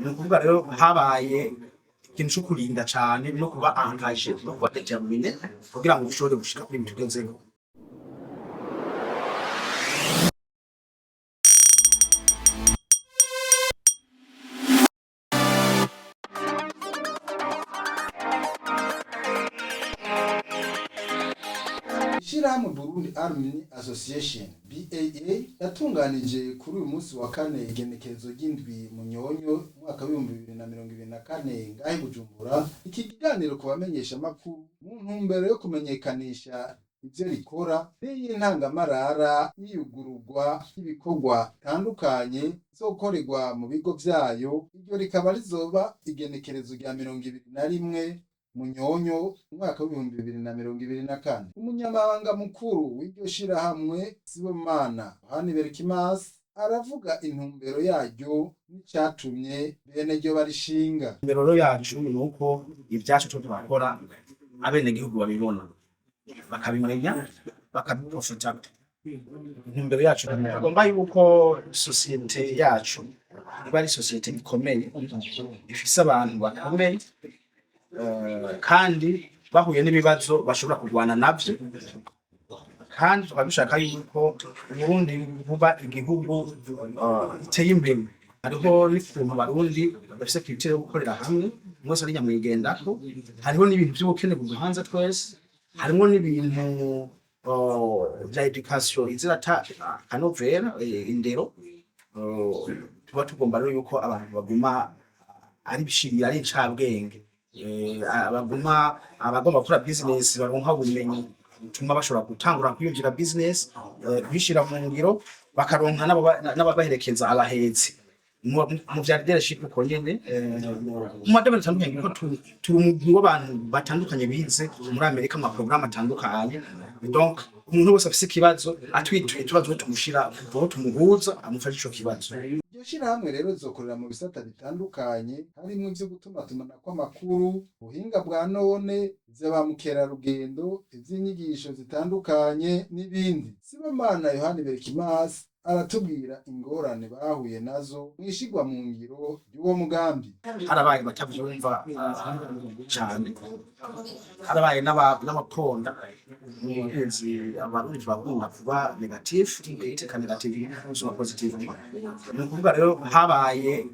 Ni ukuvuga rero habaye ikintu co kurinda cane no kuba engagé no kuba déterminé kugira ngo ushobore gushika kuri ibi tugezeko. Ishirahamwe Burundi Alumni Association BAA yatunganije kuri uyu munsi wa kane igenekerezo ry'indwi Munyonyo umwaka w'2024 ngaho i Bujumbura iki kiganiro ku bamenyeshamakuru mu ntumbero yo kumenyekanisha ivyo rikora n'iy'intangamarara y'iyugururwa ry'ibikorwa bitandukanye bizokorerwa mu bigo vyayo, iryo rikaba rizoba igenekerezo rya 21 Munyonyo umwaka w'2024. Umunyamabanga mukuru w'iryo shirahamwe Sibomana Yohani Berkimas aravuga intumbero yaryo n'icatumye bene ryo barishinga. Intumbero yacu ni uko ivyacu turiko turakora abenegihugu babibona, bakabimenya, bakabiprofitako. Intumbero yacu tugomba yuko sosiyete yacu iba ari sosiyete ikomeye, ifise abantu bakomeye, kandi bahuye n'ibibazo bashobora kurwana navyo, kandi tukaba dushaka yuko Uburundi buba igihugu giteye imbere. Hariho n'ukuntu Abarundi bafise culture yo gukorera hamwe, umwe wese ari nyamwigendako, hariho n'ibintu vy'ubukene buduhanze twese, harimwo n'ibintu vya education izirata akanovera, indero, tuba tugomba rero yuko abantu baguma ari ibishirira, ari incabwenge, baguma abagomba gukora business baronka ubumenyi butuma bashobora gutangura kwiyumvira business, kuyishira mu ngiro, bakaronka n'ababaherekeza, abahetsi mu vya leadership uko nyene, mu ma domaines atandukanye, kuko turi umugwi w'abantu batandukanye bize muri Amerika mu maporogaramu atandukanye. Donc umuntu wese afise ikibazo atwituye, tubazo tumushira aho tumuhuza amufashe ico kibazo. Iryo shirahamwe rero rizokorera mu bisata bitandukanye harimwo ivyo gutumatumanako amakuru, ubuhinga bwa none, ivya ba mukerarugendo, ivy'inyigisho zitandukanye n'ibindi. Sibomana Yohani Berkimas aratubwira ingorane bahuye nazo mw'ishirwa mu ngiro ry'uwo mugambi. Harabaye batavyumva cane, harabaye n'abaponda muhezi. Abarundi bakunda kuba négatif, iteka négative soma positive. Ni ukuvuga rero habaye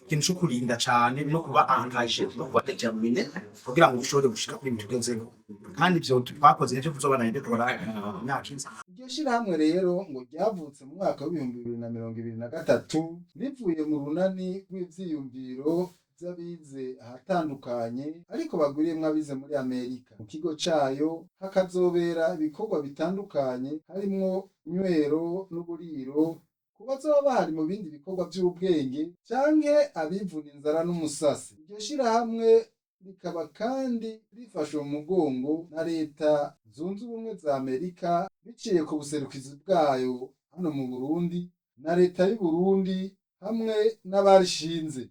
ikintu co kurinda cane no kuba engagé no kuba déterminé kugira ngo ushobore gushika kuri ibi tugezeko, kandi ivyo twakoze nivyo tuzobandanya dukora imyaka iza. Iryo shirahamwe rero ngo ryavutse mu mwaka w'2023 rivuye mu runani rw'ivyiyumviro vy'abize ahatandukanye ariko bagwiriyemwo abize muri Amerika. Mu kigo cayo hakazobera ibikorwa bitandukanye harimwo inywero n'uburiro ku bazoba bahari mu bindi bikorwa vy'ubwenge canke abivuna inzara n'umusase. Iryo shirahamwe rikaba kandi rifashwe mu mugongo na Leta Zunze Ubumwe za Amerika biciye ku buserukizi bwayo hano mu Burundi na Leta y'Uburundi hamwe n'abarishinze.